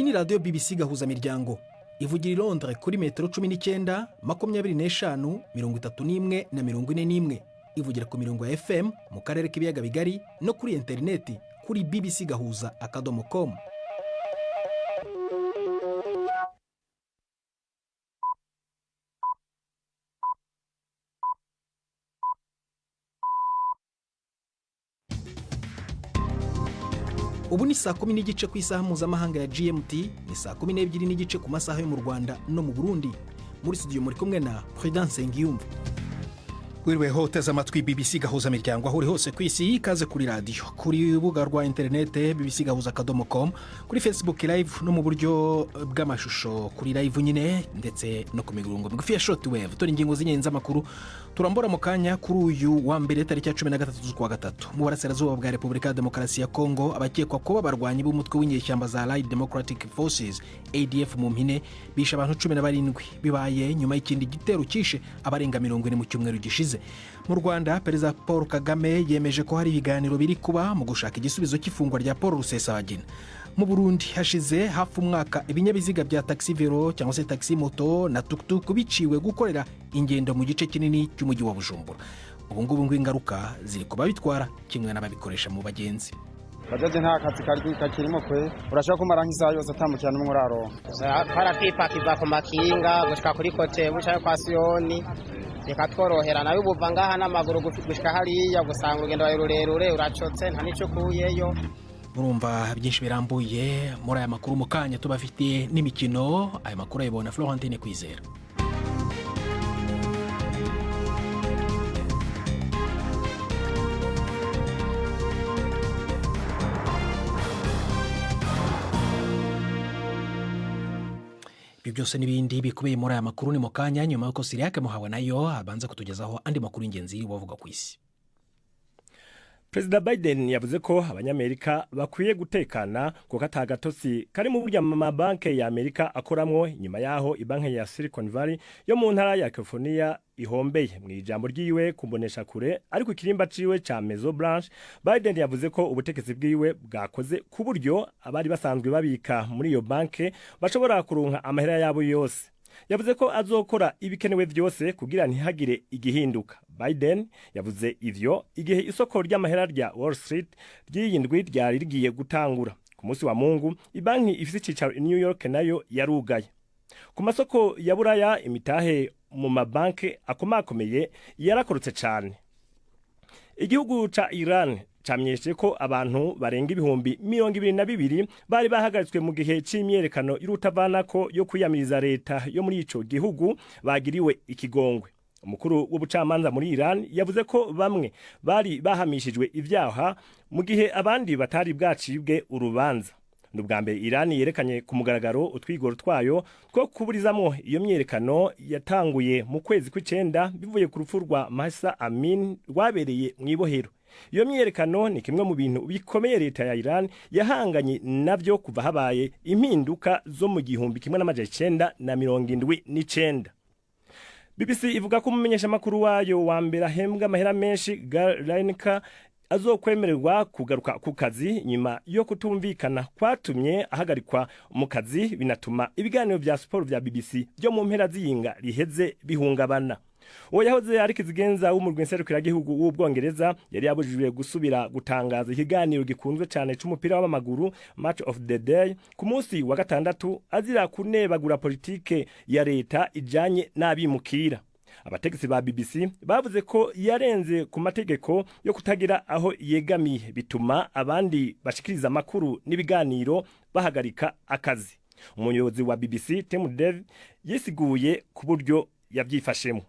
Iyi ni radiyo BBC Gahuzamiryango, ivugira i Londres kuri metero 19, 25, 31 na 41. Ivugira ku mirongo ya FM mu karere k'ibiyaga bigari no kuri interineti kuri bbcgahuza.com. Ubu ni saa 10:30 ku isaha mpuzamahanga ya GMT, ni saa 12:30 ku masaha yo mu Rwanda no mu Burundi. Muri studio muri kumwe na Prudence Nsengiyumva. Wiriweho uteze amatwi BBC Gahuza Miryango aho uri hose ku isi. Ikaze kuri radiyo, kuri rubuga rwa interinete bbcgahuza.com, kuri Facebook Live no mu buryo bw'amashusho kuri live nyine, ndetse no ku mirongo migufi ya short wave. Dore ingingo z'ingenzi z'amakuru turambura mu kanya kuri uyu wa mbere, tariki ya 13 z'ukwa gatatu. Mu burasirazuba bwa Repubulika ya Demokarasi ya Kongo, abakekwa kuba abarwanyi b'umutwe w'inyeshyamba za Allied Democratic Forces, ADF mu mpine, bishe abantu 17. Bibaye nyuma y'ikindi gitero kishe abarenga 40 mu cyumweru gishize. Mu Rwanda, Perezida Paul Kagame yemeje ko hari ibiganiro biri kuba mu gushaka igisubizo cy'ifungwa rya Paul Rusesabagina. Mu Burundi, hashize hafi umwaka ibinyabiziga bya taxi vélo cyangwa se taxi moto na tukutuku biciwe gukorera ingendo mu gice kinini cy'umujyi wa Bujumbura. Ubu ngubu ngo ingaruka ziri ku babitwara kimwe n'ababikoresha mu bagenzi. Bajaje nta kazi kakirimo kwe, urashobora kumara nk'isaha yose atambukira n'umwe uraronka. Twaratwipakiza ku makinga gushika kuri kotebu cyangwa kwa Siyoni, bikatworohera. Nawe ubuva ngaha n'amaguru gushika hariya, gusanga urugendo wawe rurerure, uracotse, nta n'icyo ukuyeyo. Murumva byinshi birambuye muri aya makuru mu kanya. Tubafitiye n'imikino. Aya makuru ayibona Florentine Kwizera. Ibyo byose n'ibindi bikubiye muri aya makuru ni mu kanya, nyuma y'uko Siriyake Muhawe nayo abanza kutugezaho andi makuru y'ingenzi wavuga ku isi. Perezida Biden yavuze ko Abanyamerika bakwiye gutekana kuko atagatotsi kari mu buryo amabanki ya Amerika akoramwo, nyuma yaho ibanki ya Silicon Valley yo mu ntara ya California ihombeye. Mu ijambo ryiwe kumbonesha kure ariko ikirimba ciwe ca Maison Blanche, Biden yavuze ko ubutegetsi bwiwe bwakoze ku buryo abari basanzwe babika muri iyo banki bashobora kuronka amahera yabo yose. Yavuze ko azokora ibikenewe vyose kugira ntihagire igihinduka. Biden yavuze ivyo igihe isoko ry'amahera rya Wall Street ry'iyi ndwi ryari rigiye gutangura. Ku munsi wa Mungu, ibanki ifise icicaro i New York nayo yarugaye. Ku masoko ya Buraya, imitahe mu mabanki akomakomeye yarakorotse cane. Igihugu ca Iran camenyesheje ko abantu barenga 22,000 bari bahagaritswe mu gihe c'imyerekano y'urutavanako yo kwiyamiriza leta yo muri ico gihugu bagiriwe ikigongwe. Umukuru w'ubucamanza muri Iran yavuze ko bamwe bari bahamishijwe ivyaha mu gihe abandi batari bwacibwe urubanza. Ni ubwa mbere Iran yerekanye ku mugaragaro utwigoro twayo two kuburizamwo iyo myerekano yatanguye mu kwezi kw'icenda bivuye ku rupfu rwa Mahsa Amin rwabereye mw'ibohero. Iyo myerekano ni kimwe mu bintu bikomeye leta ya Iran yahanganye navyo kuva habaye impinduka zo mu 1979. BBC ivuga ko umumenyeshamakuru wayo wa mbere ahembwa amahera menshi, Gary Lineker, azokwemererwa kugaruka ku kazi nyuma yo kutumvikana kwatumye ahagarikwa mu kazi, binatuma ibiganiro vya siporo vya BBC byo mu mpera z'iyinga riheze bihungabana. Uwo yahoze ari kizigenza w'umurwi nserukiragihugu w'Ubwongereza yari yabujijwe gusubira gutangaza ikiganiro gikunzwe cyane c'umupira w'amaguru, Match of the Day, ku munsi wa gatandatu, azira kunebagura politike ya leta ijanye n'abimukira. Abategetsi ba BBC bavuze ko yarenze ku mategeko yo kutagira aho yegamiye, bituma abandi bashikiriza amakuru n'ibiganiro bahagarika akazi. Umuyobozi wa BBC, Tim Davie, yisiguye ku buryo yavyifashemo.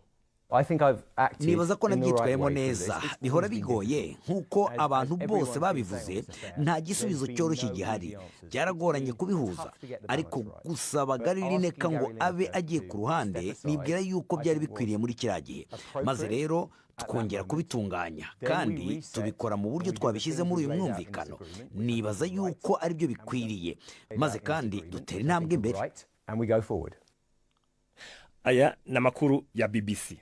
Nibaza ko nabyitwayemo neza. Bihora bigoye, nk'uko abantu bose babivuze, nta gisubizo cyoroshye gihari. Byaragoranye kubihuza, ariko gusaba Gary Lineker ngo abe agiye ku ruhande, nibwira yuko byari bikwiriye muri kiriya gihe. Maze rero twongera kubitunganya kandi tubikora mu buryo twabishyize muri uyu mwumvikano. Nibaza yuko aribyo bikwiriye, maze kandi dutera intambwe imbere. Aya ni amakuru ya BBC.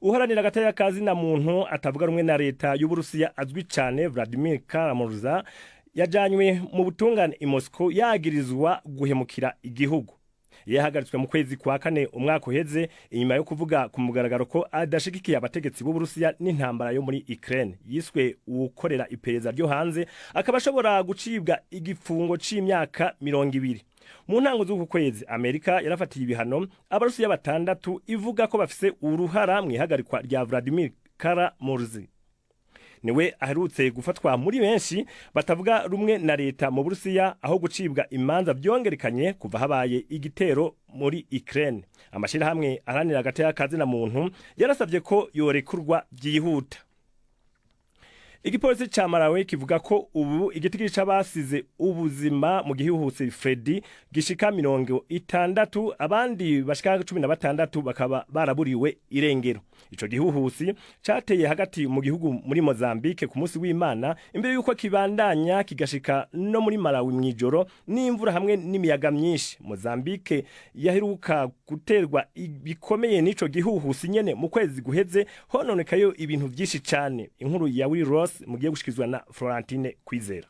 Uharanira agateka na muntu atavuga rumwe na leta y'Uburusiya azwi cyane, Vladimir Kara-Murza. Yajanywe mu butungane i Moscow, yagirizwa guhemukira igihugu. Yahagaritswe mu kwezi kwa kane umwaka uheze, inyuma yo kuvuga ku mugaragaro ko adashigikiye abategetsi b'Uburusiya n'intambara yo muri Ukraine. Yiswe uwukorera iperereza ryo hanze, akaba ashobora gucibwa igifungo c'imyaka 20. Mu ntango z'uku kwezi, Amerika yarafatiye ibihano Abarusiya batandatu, ivuga ko bafise uruhara mu ihagarikwa rya Vladimir Kara-Murza. Niwe aherutse gufatwa muri benshi batavuga rumwe na leta mu Burusiya, aho gucibwa imanza byongerekanye kuva habaye igitero muri Ukraine. Amashirahamwe aharanira agateka kazina muntu yarasabye ko yorekurwa byihuta. Igipolisi ca Malawi kivuga ko ubu igitigiri c'abasize ubuzima mu gihuhusi Freddy gishika 60, abandi bashika 16 bakaba baraburiwe irengero. Ico gihuhusi cateye hagati mu gihugu muri Mozambique ku munsi w'Imana, imbere yuko kibandanya kigashika no muri Malawi mw'ijoro n'imvura hamwe n'imiyaga myinshi. Mozambique yaheruka guterwa bikomeye n'ico gihuhusi nyene mu kwezi guheze, hononekayo ibintu vyinshi cane. Inkuru ya Will Ross mugiye gushikizwa na Florentine Kwizera.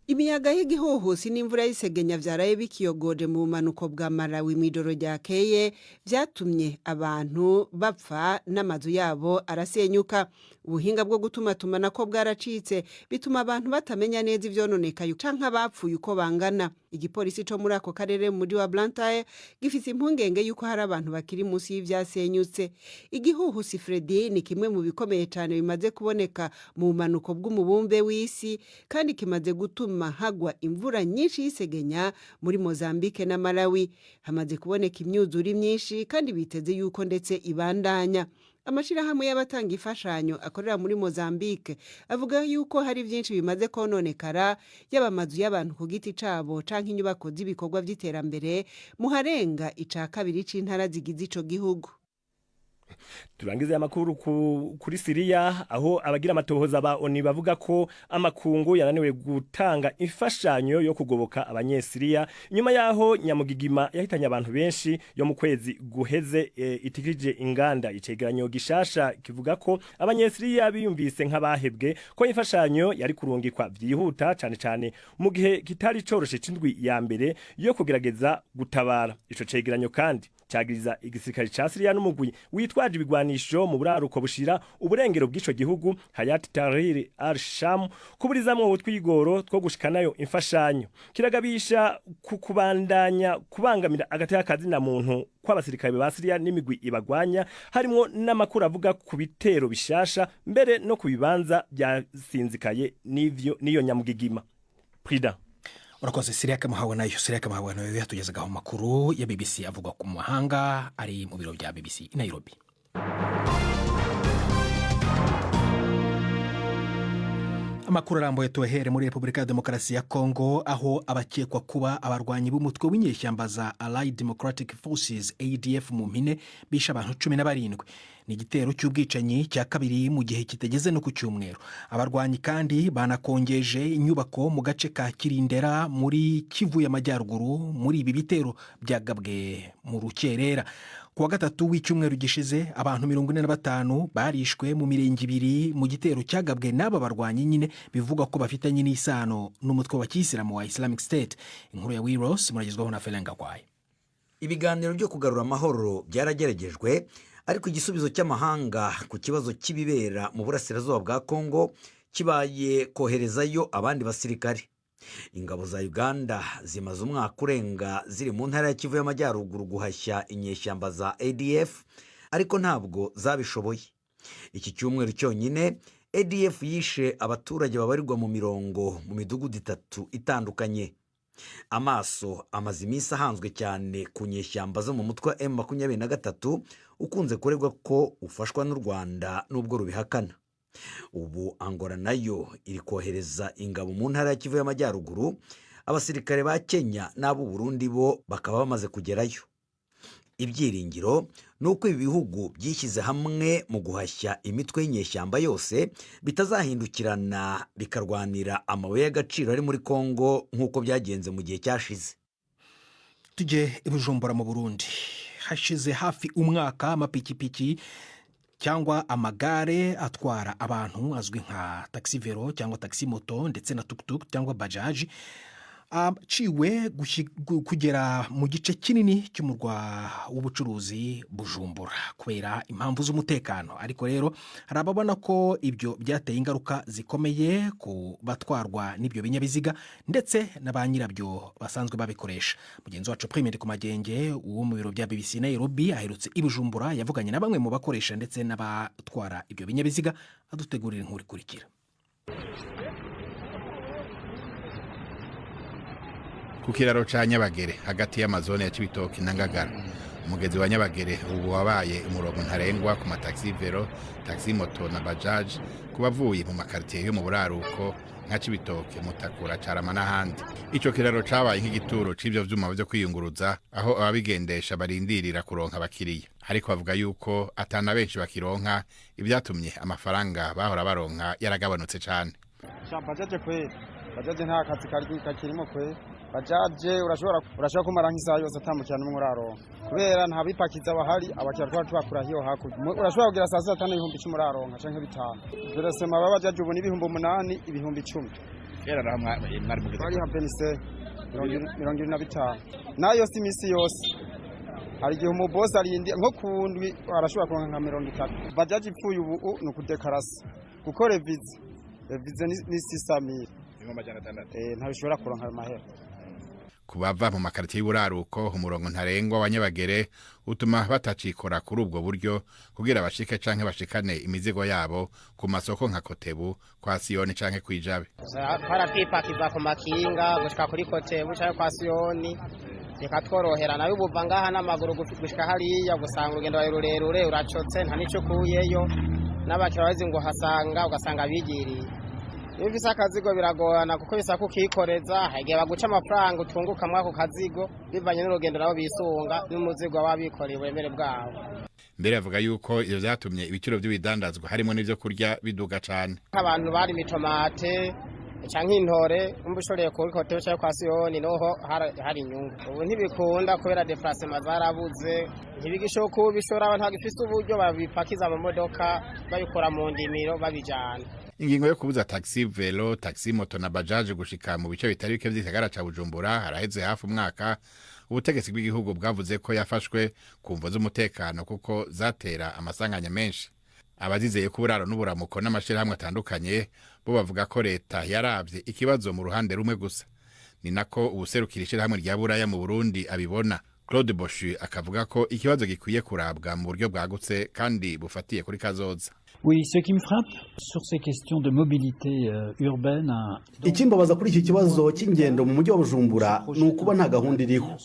Imiyaga y'igihuhusi n'imvura y'isegenya vyaraye bikiyogoje mu bumanuko bwa Malawi mw'ijoro ryakeye vyatumye abantu bapfa n'amazu yabo arasenyuka. Ubuhinga bwo gutumatumanako bwaracitse, bituma abantu batamenya neza ivyononekaye canke abapfuye uko bangana. Igipolisi co muri ako karere mu muji wa Blantyre gifise impungenge yuko hari abantu bakiri munsi y'ivyasenyutse. Igihuhusi Freddy ni kimwe mu bikomeye cane bimaze kuboneka mu bumanuko bw'umubumbe w'isi, kandi kimaze gutuma hagwa imvura nyinshi y'isegenya muri Mozambique na Malawi. Hamaze kuboneka imyuzure myinshi, kandi biteze yuko ndetse ibandanya. Amashirahamwe y'abatanga imfashanyo akorera muri Mozambique avuga yuko hari byinshi bimaze kononekara, yaba amazu y'abantu ku giti cabo canke inyubako z'ibikorwa vy'iterambere mu harenga ica kabiri c'intara zigize ico gihugu. Turangize amakuru kuri Siriya, aho abagira amatohoza ba ONU bavuga ko amakungu yananiwe gutanga imfashanyo yo kugoboka Abanyesiriya nyuma yaho nyamugigima yahitanye abantu benshi yo mu kwezi guheze itikije inganda. Icegeranyo gishasha kivuga ko Abanyesiriya biyumvise nk'abahebwe, ko imfashanyo yari kurungikwa vyihuta, cane cane mu gihe kitari coroshe c'indwi ya mbere yo kugerageza gutabara. Ico cegeranyo kandi cagiriza igisirikare ca Syria n'umugwi witwaje ibigwanisho mu buraruko bushira uburengero bw'ico gihugu, Hayat Tahrir al-Sham, kuburizamwo utwigoro two gushikanayo imfashanyo. Kiragabisha ku kubandanya kubangamira agateka kazina muntu kw'abasirikare ba Syria n'imigwi ibagwanya, harimwo n'amakuru avuga ku bitero bishasha, mbere no ku bibanza byasinzikaye n'ivyo n'iyo nyamugigima. Prida. Urakoze, Siriya Muhawe Nayo. Siriya Muhawe Nayo yatugezagaho amakuru ya BBC avugwa ku mahanga, ari mu biro bya BBC i Nairobi. Amakuru arambuye tubahere muri Repubulika ya Demokarasi ya Kongo, aho abakekwa kuba abarwanyi b'umutwe w'inyeshyamba za Allied Democratic Forces, ADF mu mpine, bishe abantu 17. Ni igitero cy'ubwicanyi cya kabiri mu gihe kitageze no ku cyumweru. Abarwanyi kandi banakongeje inyubako mu gace ka Kirindera muri Kivu y'Amajyaruguru. Muri ibi bitero byagabwe mu rukerera ku wa gatatu w'icyumweru gishize, abantu 45 barishwe mu mirenge ibiri mu gitero cyagabwe n'aba barwanyi nyine bivugwa ko bafitanye n'isano n'umutwe wa kiyisilamu wa Islamic State. Inkuru ya Wiros muragezwaho na Ferenga Kwaye. Ibiganiro byo kugarura amahoro byarageragejwe, ariko igisubizo cy'amahanga ku kibazo cy'ibibera mu burasirazuba bwa Kongo kibaye koherezayo abandi basirikare. Ingabo za Uganda zimaze umwaka urenga ziri mu ntara ya Kivu y'Amajyaruguru guhashya inyeshyamba za ADF, ariko ntabwo zabishoboye. Iki cyumweru cyonyine ADF yishe abaturage babarirwa mu mirongo mu midugudu itatu itandukanye. Amaso amaze iminsi ahanzwe cyane ku nyeshyamba zo mu mutwe wa M23, ukunze kuregwa ko ufashwa n'u Rwanda n'ubwo rubihakana. Ubu Angola nayo iri kohereza ingabo mu ntara ya Kivu y'Amajyaruguru, abasirikare ba Kenya n'ab'u Burundi bo bakaba bamaze kugerayo. Ibyiringiro ni uko ibi bihugu byishyize hamwe mu guhashya imitwe y'inyeshyamba yose bitazahindukirana bikarwanira amabuye y'agaciro ari muri Kongo nk'uko byagenze mu gihe cyashize. Tujye i Bujumbura mu Burundi. Hashize hafi umwaka amapikipiki Cyangwa amagare atwara abantu azwi nka taxi vélo cyangwa taxi moto, ndetse na tukutuku cyangwa bajaji, aciwe kugera mu gice kinini cy'umurwa w'ubucuruzi Bujumbura kubera impamvu z'umutekano. Ariko rero hari ababona ko ibyo byateye ingaruka zikomeye ku batwarwa n'ibyo binyabiziga ndetse na ba nyirabyo basanzwe babikoresha. Mugenzi wacu Prime ku Magenge wo mu biro bya BBC Nairobi aherutse i Bujumbura, yavuganye na bamwe mu bakoresha ndetse n'abatwara ibyo binyabiziga, adutegurira inkuru ikurikira. Ku kiraro ca Nyabagere, hagati y'amazone ya Cibitoki na Ngagara, umugezi wa Nyabagere ubu wabaye umurongo ntarengwa ku mataxi vélo, taxi moto na bajaji ku bavuye mu makaritiye yo mu buraruko nka Cibitoke, Mutakura, Carama n'ahandi. Ico kiraro cabaye nk'igituro c'ivyo vyuma vyo kwiyunguruza, aho ababigendesha barindirira kuronka abakiriya, ariko bavuga yuko atana benshi bakironka, ivyatumye amafaranga bahora baronka yaragabanutse cane. Sha, bajaje kweli, bajaje nta kazi kakirimo kweli. Bajaje urashobora kumara nk'isaha yose atamukira n'umwe uraronka, kubera nta bipakiza bahari. Abakiriya twaba tubakura hiyo hakurya. Urashobora kugira saa sita 10,000 uraronka canke 5. Versement baba bajaje ubu ni 8,000, 10,000. Kera naho mwari mugeze? Twari ha benise 25, nayo si imisi yose. Hari igihe umubosi arindi nko ku ndwi arashobora kuronka nka 30. Bajaje ipfuye ubu ni ukudekarasa, kuko révisé ni 600,000. 600,000. Ntabishobora kuronka ayo mahera. Ku bava mu makaritiye y'uburaruko, umurongo ntarengwa wa Nyabagere utuma batacikora kuri ubwo buryo kugira bashike canke bashikane imizigo yabo ku masoko nka Kotebu, kwa Siyoni canke kw'ijabe. Twaratwipakiza ku makinga gushika kuri Kotebu canke kwa Siyoni, bikatworohera. Nayo ubuva ngaha n'amaguru gushika hariya, gusanga urugendo wawe rurerure, uracotse, nta n'ico ukuyeyo, n'abakiriya bazi ngo uhasanga, ugasanga bigiriye. Iyo ufise akazigo biragorana, kuko bisaba kukikoreza. Hari igihe baguca amafaranga utunguka mwako kazigo, bivanye n'urugendo nabo bisunga n'umuzigo baba bikoreye, uburemere bwabo. Mbere bavuga yuko ivyo vyatumye ibiciro vy'ibidandazwa, harimo n'ivyo kurya, biduga cane. Nk'abantu barima itomate canke intore, umva ushoreye kuri Kotebu canke kwa Siyoni, noho hari inyungu. Ubu ntibikunda kubera déplacement zarabuze, ntibigishoboka ubishora. Abantu bagifise uburyo babipakiza mu modoka, babikura mu ndimiro babijana. Ingingo yo kubuza taxi vélo, taxi moto na bajaje gushika mu bice bitari bike vy'igisagara ca Bujumbura haraheze hafi umwaka. Ubutegetsi bw'igihugu bwavuze ko yafashwe ku mvo z'umutekano, kuko zatera amasanganya menshi. Abazizeye ko uburaro n'uburamuko n'amashirahamwe atandukanye bo bavuga ko leta yaravye ikibazo mu ruhande rumwe gusa. Ni nako ubuserukira ishirahamwe rya Buraya mu Burundi abibona. Claude Bochu akavuga ko ikibazo gikwiye kurabwa mu buryo bwagutse kandi bufatiye kuri kazoza. Oui, ce qui me frappe sur ces questions de mobilité urbaine. Ikimbabaza kuri iki kibazo cy'ingendo mu mujyi wa Bujumbura ni ukuba nta gahunda iriho.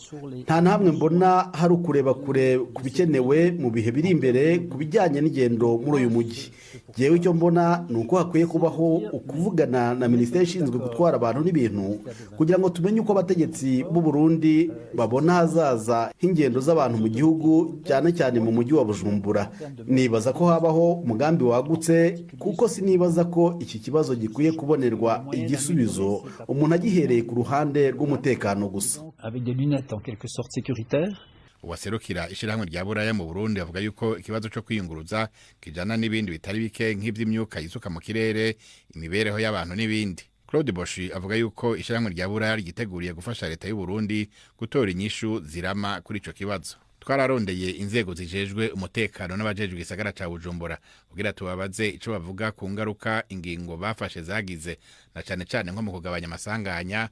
Nta na hamwe mbona hari ukureba kure ku bikenewe mu bihe biri imbere ku bijyanye n'ingendo muri uyu mujyi. Yewe, icyo mbona ni uko hakwiye kubaho ukuvugana na minisiteri ishinzwe gutwara abantu n'ibintu, kugira ngo tumenye uko abategetsi b'u Burundi babona ahazaza h'ingendo z'abantu mu gihugu, cyane cyane mu mujyi wa Bujumbura. Nibaza ko habaho umugambi wagutse, kuko sinibaza ko iki kibazo gikwiye kubonerwa igisubizo umuntu agihereye ku ruhande rw'umutekano gusa. Avec des lunettes en quelque sorte sécuritaires. Uwaserukira ishirahamwe rya Buraya mu Burundi avuga yuko ikibazo co kwiyunguruza kijana n'ibindi bitari bike, nk'ivy'imyuka yisuka mu kirere, imibereho y'abantu n'ibindi. Claude Boshi avuga yuko ishirahamwe rya Buraya ryiteguriye gufasha leta y'u Burundi gutora inyishu zirama kuri ico kibazo. Twararondeye inzego zijejwe umutekano n'abajejwe igisagara ca Bujumbura kugira tubabaze ico bavuga ku ngaruka ingingo bafashe zagize, na cane cane nko mu kugabanya amasanganya,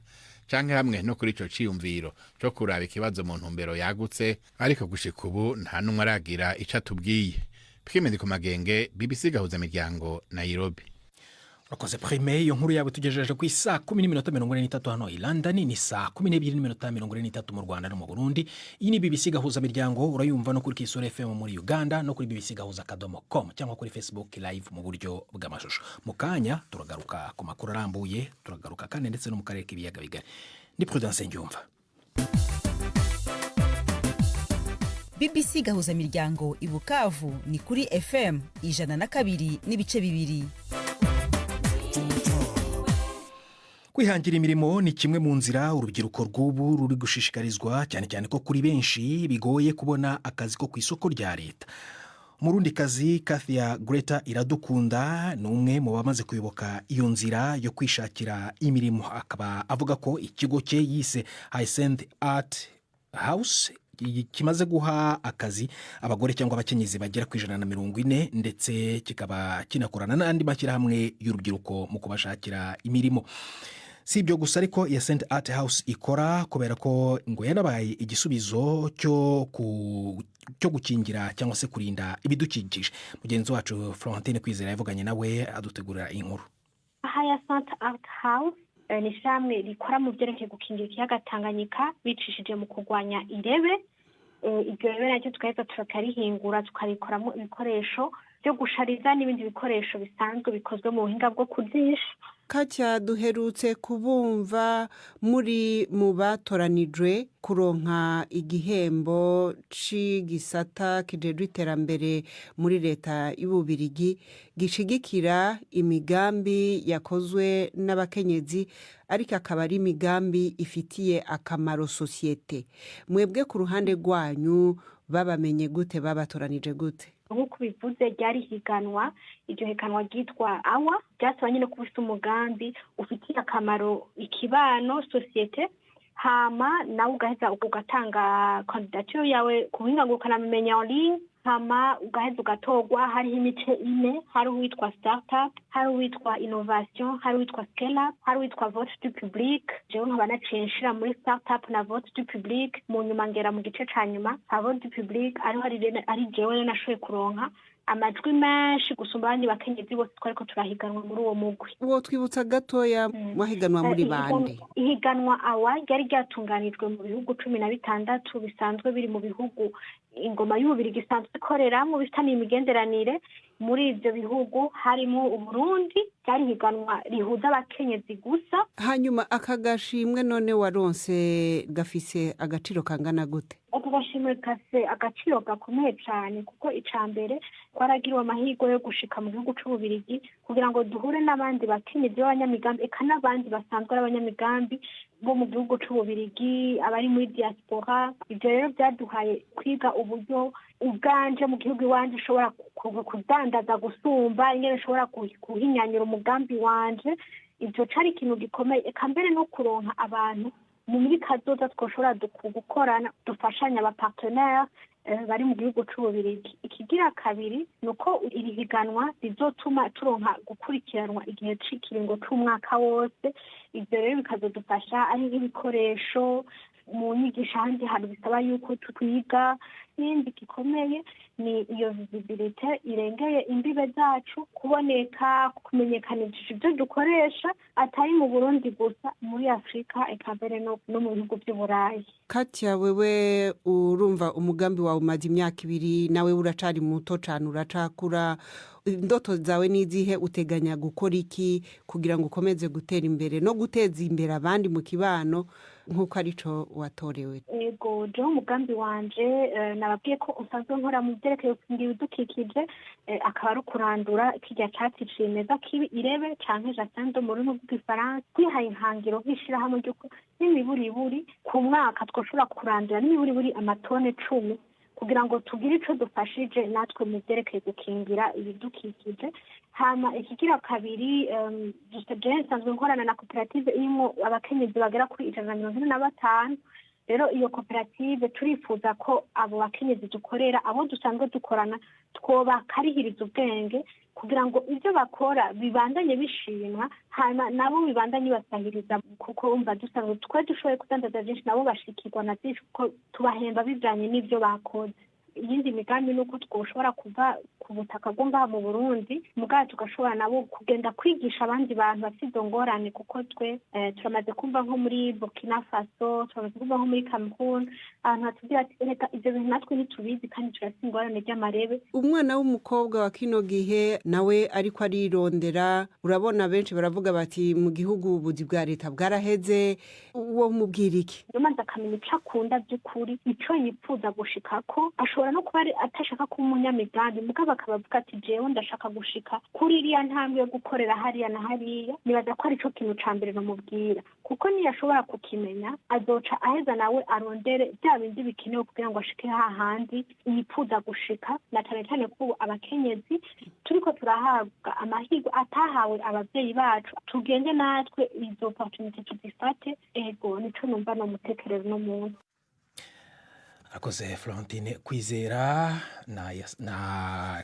canke hamwe no kuri ico ciyumviro co kuraba ikibazo mu ntumbero yagutse, ariko gushika ubu nta n'umwe aragira ico atubwiye. Prime ku Magenge, BBC Gahuza Miryango, Nairobi. Urakoze Prime, iyo nkuru yawe tugejeje ku isaa 10:43 hano i London, ni saa 12:43 mu Rwanda no mu Burundi. Iyi ni BBC Gahuza Miryango, urayumva no kuri Kisoro FM muri Uganda, no kuri bbcgahuza.com, cyangwa kuri Facebook Live mu buryo bw'amashusho. Mu kanya turagaruka ku makuru arambuye, turagaruka kandi ndetse no mu karere k'ibiyaga bigari. Ndi Prudence Ngyumva. BBC Gahuza Miryango i Bukavu ni kuri FM 102.2. Kwihangira imirimo ni kimwe mu nzira urubyiruko rw'ubu ruri gushishikarizwa, cyane cyane ko kuri benshi bigoye kubona akazi ko ku isoko rya leta. Murundikazi Kathia Greta Iradukunda ni umwe mu bamaze kuyoboka iyo nzira yo kwishakira imirimo, akaba avuga ko ikigo cye yise Hyacinth Art House kimaze guha akazi abagore cyangwa abakenyezi bagera ku 140, ndetse kikaba kinakorana n'andi mashyirahamwe y'urubyiruko mu kubashakira imirimo. Si ibyo gusa ariko Hyacinth Art House ikora, kubera ko ngo yanabaye igisubizo cyo gukingira cyangwa se kurinda ibidukikije. Mugenzi wacu Florentine Kwizera yavuganye nawe, adutegurira inkuru. Hyacinth Art House ni ishyirahamwe rikora mu byerekeye gukingira ikiyaga Tanganyika bicishije mu kurwanya irebe. Iryo rebe naryo tugaheza tukarihingura, tukarikoramo ibikoresho byo gushariza n'ibindi bikoresho bisanzwe bikozwe mu buhinga bwo kujisha. Katya, duherutse kubumva muri mu batoranijwe kuronka igihembo c'igisata kijejwe iterambere muri leta y'Ububirigi, gishigikira imigambi yakozwe n'abakenyezi, ariko akaba ari imigambi ifitiye akamaro sosiyete. Mwebwe ku ruhande rwanyu babamenye gute? Babatoranije gute? Nk'uko bivuze, ryari higanwa. Iryo higanwa ryitwa AWA. Ryasaba nyine kuba ufite umugambi ufitiye akamaro ikibano, sosiyete, hama nawe ugaheza ugatanga candidature yawe ku buhinga ngurukanabumenyi en ligne, hama ugaheza ugatorwa. Hariho imice ine: hari uwitwa startup, hari uwitwa innovation, hari uwitwa scale up, hari uwitwa vote du public. Jewe nkaba naciye nshira muri startup na vote du public. Mu nyuma ngera mu gice ca nyuma ca vote du public, ariho ari jewe rero nashoboye kuronka amajwi menshi gusumba abandi bakenyezi bose twariko turahiganwa muri uwo mugwi. Uwo twibutsa gatoya, mwahiganwa muri bande? Ihiganwa AWA ryari ryatunganijwe mu bihugu 16 bisanzwe biri mu bihugu ingoma y'Ububirigi isanzwe ikoreramo, bifitaniye imigenderanire. Muri ivyo bihugu harimo Uburundi. Ryari higanwa rihuza abakenyezi gusa. Hanyuma aka gashimwe none waronse gafise agaciro kangana gute? Ako gashimwe gafise agaciro gakomeye cane, kuko ica mbere twaragiriwe amahirwe yo gushika mu gihugu c'Ububirigi kugira ngo duhure n'abandi bakenyezi b'abanyamigambi, eka n'abandi basanzwe ari abanyamigambi bo mu gihugu c'Ububirigi, abari muri diaspora. Ivyo rero vyaduhaye kwiga uburyo ubwanje mu gihugu iwanje ushobora kudandaza gusumba, ingene ushobora kuhinyanyura umugambi wanje. Ivyo cari ikintu gikomeye, eka mbere no kuronka abantu muri kazoza twoshobora gukorana, dufashanya, abapartenaire bari mu gihugu c'Ububirigi. Ikigira kabiri ni uko iri higanwa rizotuma turonka gukurikiranwa igihe c'ikiringo c'umwaka wose. Ivyo rero bikazodufasha ari nk'ibikoresho mu nyigisho, ahandi hantu bisaba yuko twiga. N'ikindi gikomeye ni iyo visibilité irengeye imbibe zacu, kuboneka, kumenyekanisha ibyo dukoresha, atari mu Burundi gusa, muri Afurika, eka mbere no mu bihugu by'Uburayi. Katya, wewe urumva umugambi wawe umaze imyaka 2, nawe uracari muto cane, uracakura. Indoto zawe n'izihe? Uteganya gukora iki kugira ngo ukomeze gutera imbere no guteza imbere abandi mu kibano, nk'uko arico watorewe? Ego, jewe umugambi wanje nababwiye ko usanzwe nkora mu byerekeye gukingira ibidukikije, akaba ari ukurandura kirya catsi cimeza kibi, irebe canke jacinthe mu rurimi rw'Igifaransa. Twihaye ihangiro nk'ishirahamwe ry'uko n'imiburiburi ku mwaka twoshobora kurandura n'imiburiburi amatone 10, kugira ngo tugire ico dufashije natwe mu byerekeye gukingira ibidukikije. Hama ikigira kabiri, jewe nsanzwe nkorana na koperative irimwo abakenyezi bagera kuri 145. Rero iyo koperative turifuza ko abo bakenyezi dukorera, abo dusanzwe dukorana, twobakarihiriza ubwenge kugira ngo ibyo bakora bibandanye bishimwa, hanyuma nabo bibandanye basahiriza, kuko umva dusanzwe twe dushoboye kudandaza byinshi, nabo bashikirwa na byinshi, kuko tubahemba bijanye n'ibyo bakoze. Iyindi migambi ni uko twoshobora kuva ku butaka bwo ngaha mu Burundi, mugabo tugashobora nabo kugenda kwigisha abandi bantu bafite izo ngorane, kuko twe turamaze kumva nko muri Burkina Faso, turamaze kumva nko muri Cameroon, abantu batubwira ati: "Reka, ivyo bintu natwe ntitubizi kandi turafite ingorane ry'amarebe." Umwana w'umukobwa wa kino gihe nawe ariko arirondera, urabona benshi baravuga bati mu gihugu ubuzi bwa leta bwaraheze. Uwo mubwira iki? Yomanza akamenya ico akunda by'ukuri, ico yipfuza gushikako, ashobora. Ashobora no kuba atashaka kuba umunyamigambi, mugabo akaba avuga ati: "Jewe ndashaka gushika kuri iriya ntambwe yo gukorera hariya na hariya." Nibaza ko arico kintu ca mbere nomubwira, kuko niyashobora kukimenya, azoca aheza nawe arondere bya bindi bikenewe kugira ngo ashike hahandi yifuza gushika, na cane cane ko ubu abakenyezi turiko turahabwa amahirwe atahawe abavyeyi bacu. Tugende natwe izo opportunité tuzifate. Ego, nico numva nomutekereza uno muntu. Arakoze Florentine Kwizera na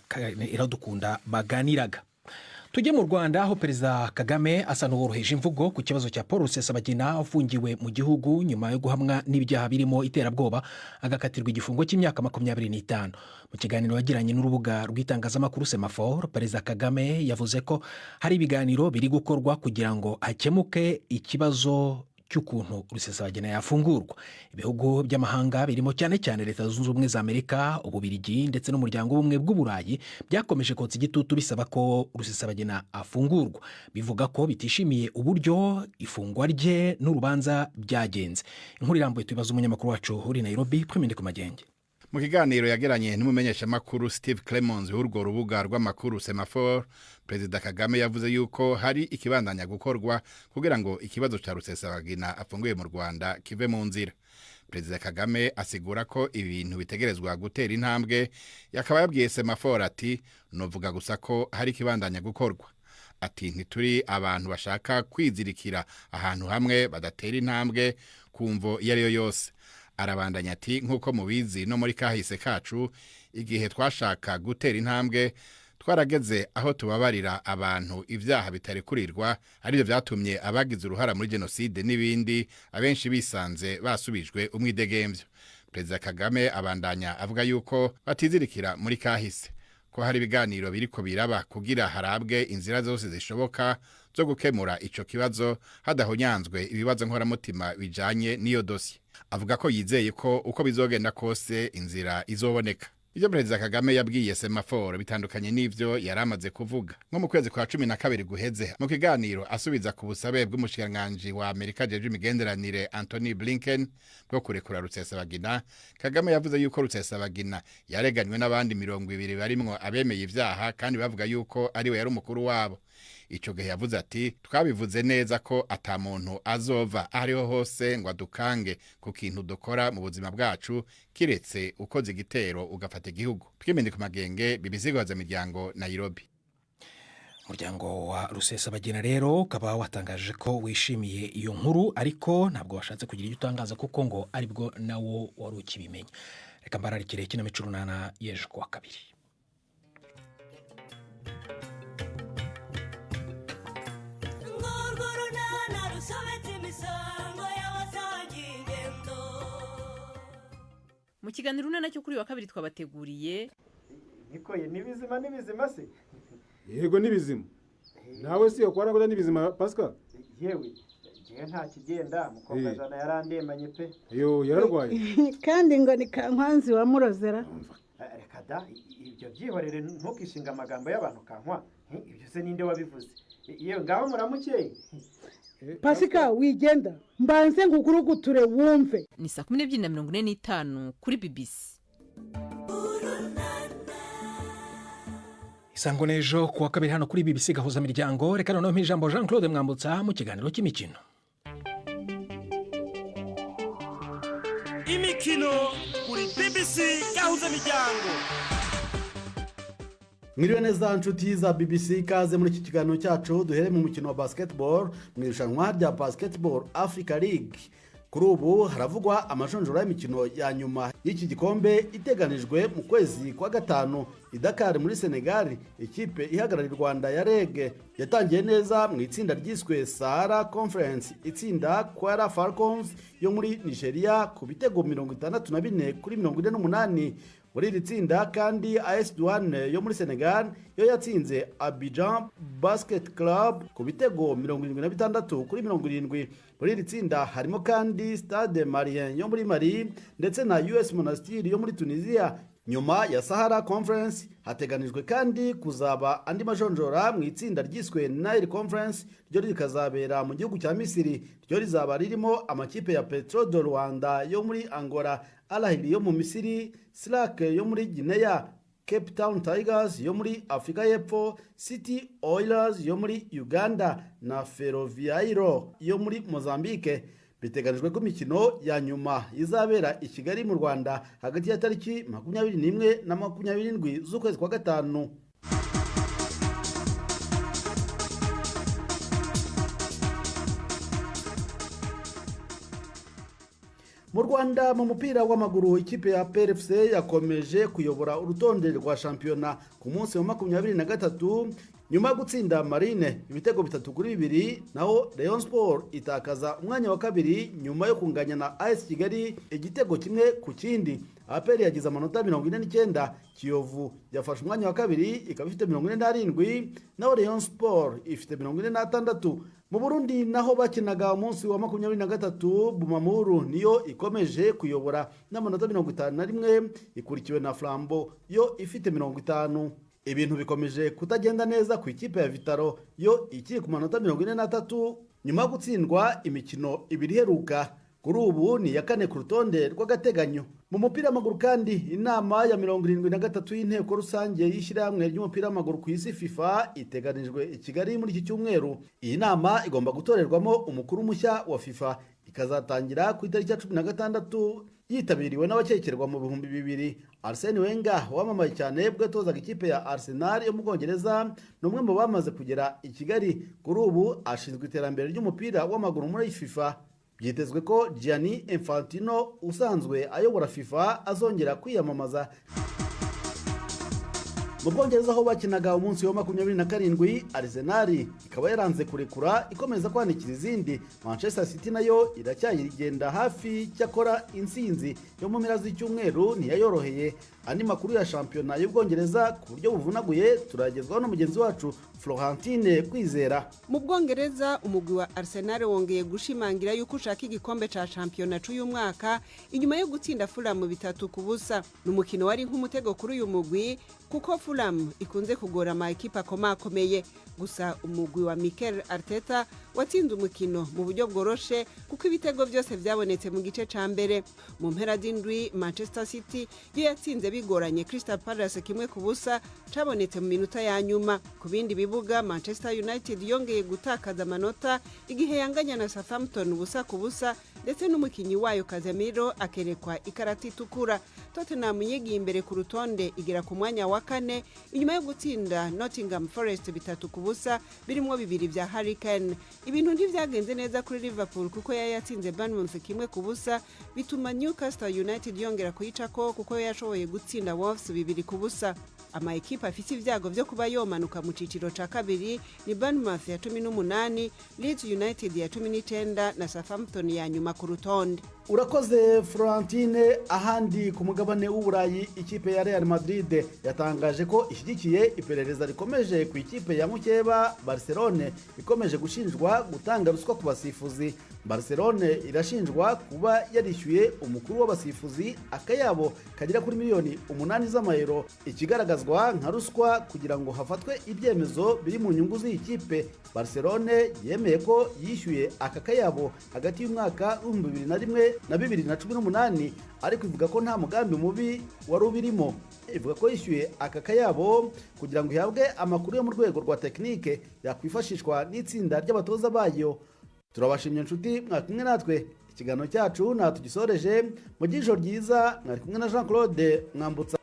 Iradukunda baganiraga. Tujye mu Rwanda, aho Perezida Kagame asa n'uworoheje imvugo ku kibazo cya Paul Rusesabagina ufungiwe mu gihugu nyuma yo guhamwa n'ibyaha birimo iterabwoba, agakatirwa igifungo cy'imyaka 25. Mu kiganiro yagiranye n'urubuga rw'itangazamakuru Semafor, Perezida Kagame yavuze ko hari ibiganiro biri gukorwa kugira ngo hakemuke ikibazo cy'ukuntu Rusesabagina yafungurwa. Ibihugu by'amahanga birimo cyane cyane Leta Zunze Ubumwe za Amerika, Ububirigi ndetse n'Umuryango w'Ubumwe bw'Uburayi byakomeje kotsa igitutu bisaba ko Rusesabagina afungurwa, bivuga ko bitishimiye uburyo ifungwa rye n'urubanza byagenze. Inkuru irambuye tubibaza umunyamakuru wacu uri Nairobi, Prime ku Magenge. Mu kiganiro yagiranye n'umumenyeshamakuru Steve Clemons w'urwo rubuga rw'amakuru Semafor, Perezida Kagame yavuze yuko hari ikibandanya gukorwa kugira ngo ikibazo cya Rusesabagina afunguye mu Rwanda kive mu nzira. Perezida Kagame asigura ko ibintu bitegerezwa gutera intambwe. Yakaba yabwiye Semafor ati: "Novuga gusa ko hari ikibandanya gukorwa." Ati: "Ntituri abantu bashaka kwizirikira ahantu hamwe badatera intambwe ku mvo iyo ari yo yose." Arabandanya ati: "Nk'uko mubizi, no muri kahise kacu, igihe twashaka gutera intambwe, twarageze aho tubabarira abantu ibyaha bitarekurirwa, aribyo byatumye abagize uruhara muri jenoside n'ibindi abenshi bisanze basubijwe umwidegembyo." Perezida Kagame abandanya avuga yuko batizirikira muri kahise, ko hari ibiganiro biriko biraba kugira harabwe inzira zose zishoboka zo gukemura ico kibazo hadahonyanzwe ibibazo nkoramutima bijanye n'iyo dosiye. Avuga ko yizeye ko uko bizogenda kose inzira izoboneka. Ibyo Perezida Kagame yabwiye Semafor bitandukanye n'ivyo yari amaze kuvuga nko mu kwezi kwa 12 guheze, mu kiganiro asubiza ku busabe bw'umushikiranganji wa Amerika ajejwe imigenderanire Antony Blinken bwo kurekura Rusesabagina. Kagame yavuze yuko Rusesabagina yareganywe n'abandi 20 barimwo abemeye ivyaha, kandi bavuga yuko ariwe yari umukuru wabo. Ico gihe yavuze ati: "Twabivuze neza ko ata muntu azova aho ariho hose ngo adukange ku kintu dukora mu buzima bwacu, kiretse ukoze igitero ugafata igihugu." Twimende ku Magenge, BBC Miryango, Nairobi. Umuryango wa Rusesabagina rero ukaba watangaje ko wishimiye iyo nkuru, ariko ntabwo washatse kugira icyo utangaza kuko ngo aribwo nawo wari ukibimenya. Reka mbararikire ikinamico Urunana y'ejo kuwa kabiri. Urwo runana rusobetse imisango y'abasangiye ingendo. Mu kiganiro Urunana cyo kuri uyu wa kabiri twabateguriye: Nikoye, ni bizima, ni bizima se? Yego, ni bizima. Nawe si yo kwaraguza, ni bizima, Pascal. Yewe, ngewe nta kigenda, mukobwa jana yarandemanye pe. Yo, yararwaye? Kandi ngo ni Kankwanzi wa murozera. Reka da, ibyo byihorere, ntukishinga amagambo y'abantu, Kankwa. Ibyo se ninde wabivuze? Yewe, ngaho muramukeye. Pasika, wigenda, mbanze ngukuruguture wumve. Ni saa 12:45 kuri BBC. Isango n'ejo kuwa kabiri hano kuri BBC Gahuza Miryango. Reka noneho ijambo Jean Claude Mwambutsa mu kiganiro cy'imikino. Imikino kuri BBC Gahuza Miryango. Mwiriwe neza nshuti za BBC, ikaze muri iki kiganiro cyacu. Duhere mu mukino wa basketball, mu irushanwa rya Basketball Africa League. Kuri ubu haravugwa amajonjora y'imikino ya nyuma y'iki gikombe iteganijwe mu kwezi kwa gatanu i Dakar muri Senegal. Ikipe ihagarariye u Rwanda ya REG yatangiye neza mu itsinda ryiswe Sahara Conference, itsinda Kwara Falcons yo muri Nigeria ku bitego 64-48. Muri iri tsinda kandi, AS Douane yo muri Senegal yo yatsinze Abidjan Basket Club ku bitego 76-70. Muri iri tsinda harimo kandi Stade Malien yo muri Mali ndetse na US Monastir yo muri Tunisia. Nyuma ya Sahara Conference hateganijwe kandi kuzaba andi majonjora mu itsinda ryiswe Nile Conference, ryo rikazabera mu gihugu cya Misiri. Ryo rizaba ririmo amakipe ya Petro de Luanda yo muri Angola, Al Ahly yo mu Misiri, Slack yo muri Guinea, Cape Town Tigers yo muri Afurika y'Epfo, City Oilers yo muri Uganda na Ferroviario yo muri Mozambique. Biteganijwe ko imikino ya nyuma izabera i Kigali mu Rwanda hagati ya tariki 21 na 27 z'ukwezi kwa gatanu. Mu Rwanda, mu mupira w'amaguru, ikipe ya PRFC yakomeje kuyobora urutonde rwa shampiyona ku munsi wa 23 nyuma yo gutsinda Marine ibitego 3-2, naho Rayon Sport itakaza umwanya wa kabiri nyuma yo kunganya na AS Kigali igitego 1-1. APR yagize amanota 49, Kiyovu yafashe umwanya wa kabiri ikaba ifite 47, naho Rayon Sport ifite 46. Mu Burundi naho bakinaga umunsi wa 23, Bumamuru niyo ikomeje kuyobora n'amanota 51, ikurikiwe na Flambeau yo ifite 50. Ibintu bikomeje kutagenda neza ku ikipe ya Vitaro yo ikiri ku manota 43 nyuma yo gutsindwa imikino ibiri iheruka. Kuri ubu ni iya kane ku rutonde rw'agateganyo. Mu mupira w'amaguru kandi, inama ya 73 y'inteko rusange y'ishyirahamwe ry'umupira w'amaguru ku isi FIFA iteganijwe i Kigali muri iki cyumweru. Iyi nama igomba gutorerwamo umukuru mushya wa FIFA, ikazatangira ku itariki ya 16, yitabiriwe n'abakekerwa mu 2000. Arsene Wenger wamamaye cyane ubwo yatozaga ikipe ya Arsenal yo mu Bwongereza ni umwe mu bamaze kugera i Kigali. Kuri ubu ashinzwe iterambere ry'umupira w'amaguru muri FIFA. Byitezwe ko Gianni Infantino usanzwe ayobora FIFA azongera kwiyamamaza. Mu Bwongereza aho bakinaga umunsi wa 27, Arsenal ikaba yaranze kurekura ikomeza kwanikira izindi. Manchester City nayo iracyayigenda hafi, cyakora intsinzi yo mu mpera z'icyumweru ntiyayoroheye. Andi makuru ya shampiyona y'Ubwongereza ku buryo buvunaguye turagezwaho na mugenzi wacu Florentine Kwizera. Mu Bwongereza, umugwi wa Arsenal wongeye gushimangira yuko ushaka igikombe ca shampiyona c'uyu mwaka inyuma yo gutsinda Fulham 3-0. Ni umukino wari nk'umutego kuri uyu mugwi kuko Fulham ikunze kugora ama ekipa akomakomeye. Gusa umugwi wa Mikel Arteta watsinze umukino mu buryo bworoshe kuko ibitego byose byabonetse mu gice ca mbere. Mu mpera z'indwi, Manchester City yo yatsinze bigoranye Crystal Palace 1-0 cabonetse mu minota ya nyuma. Ku bindi bibuga, Manchester United yongeye gutakaza amanota igihe yanganya na Southampton 0-0, ndetse n'umukinyi wayo Casemiro akerekwa ikarata itukura. Tottenham yigiye imbere ku rutonde igera ku mwanya wa kane inyuma yo gutsinda Nottingham Forest 3-0 birimo bibiri vya Harry Kane. Ibintu ntivyagenze neza kuri Liverpool kuko yari yatsinze Bournemouth 1-0, bituma Newcastle United yongera kuyicako kuko yo yashoboye gutsinda Wolves 2-0. Ama ekipa afise ibyago vyo kuba yomanuka mu ciciro ca kabiri ni Bournemouth ya 18, Leeds United ya 19 na Southampton ya nyuma ku rutonde. Urakoze Florentine. Ahandi ku mugabane w'Uburayi, ikipe ya Real Madrid yatangaje ko ishyigikiye iperereza rikomeje ku ikipe ya mukeba Barcelone ikomeje gushinjwa gutanga ruswa ku basifuzi. Barcelone irashinjwa kuba yarishyuye umukuru w'abasifuzi akayabo kagera kuri miliyoni 8 z'amayero, ikigaragazwa nka ruswa kugira ngo hafatwe ibyemezo biri mu nyungu z'iyi kipe. Barcelone yemeye ko yishyuye aka kayabo hagati y'umwaka w'2001 na 2018, ariko ivuga ko nta mugambi mubi wari ubirimo. Ivuga ko yishyuye aka kayabo kugira ngo ihabwe amakuru yo mu rwego rwa tekinike yakwifashishwa n'itsinda ry'abatoza bayo. Turabashimye inshuti mwakumwe natwe, ikiganiro cyacu natugisoreje mu ijoro ryiza. Mwari kumwe na Jean Claude Mwambutsa.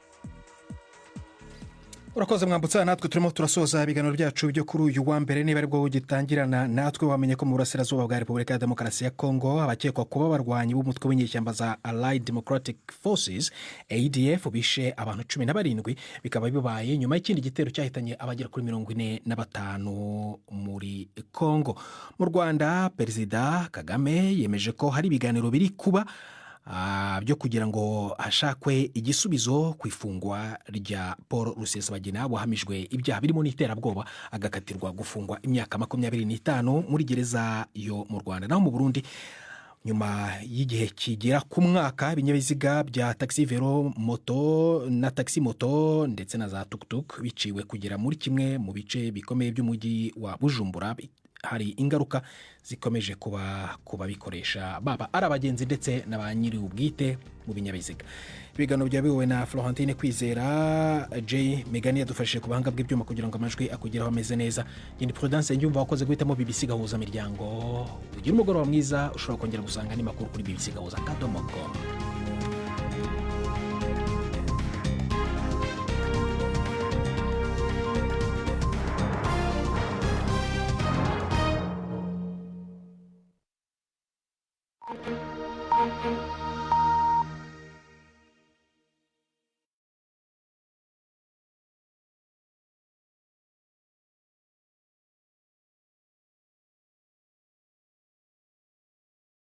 Urakoze Mwambutsa. Natwe turimo turasoza ibiganiro byacu byo kuri uyu wa mbere. Niba aribwo ugitangirana natwe, wamenye ko mu burasirazuba bwa Repubulika ya Demokarasi ya Kongo abakekwa kuba abarwanyi b'umutwe w'inyeshyamba za Allied Democratic Forces, ADF, bishe abantu 17, bikaba bibaye nyuma y'ikindi gitero cyahitanye abagera kuri 45 muri Kongo. Mu Rwanda, Perezida Kagame yemeje ko hari ibiganiro biri kuba byo kugira ngo hashakwe igisubizo ku ifungwa rya Paul Rusesabagina wahamijwe ibyaha birimo n'iterabwoba, agakatirwa gufungwa imyaka 25 muri gereza yo mu Rwanda. Naho mu Burundi, Nyuma y'igihe kigera ku mwaka ibinyabiziga bya taxi vélo, moto na taxi moto ndetse na za tukutuku biciwe kugera muri kimwe mu bice bikomeye by'umujyi wa Bujumbura, hari ingaruka zikomeje kuba ku babikoresha, baba ari abagenzi ndetse na ba nyiri ubwite mu binyabiziga. Ibiganiro byabiwe na Florentine Kwizera. J Megani yadufashije ku buhanga bw'ibyuma kugira ngo amajwi akugeraho ameze neza. Ngende Prudence Nyumva wakoze guhitamo BBC Gahuza Miryango. Ugira umugoroba mwiza. Ushobora kongera gusanga andi makuru kuri bbcgahuza.com.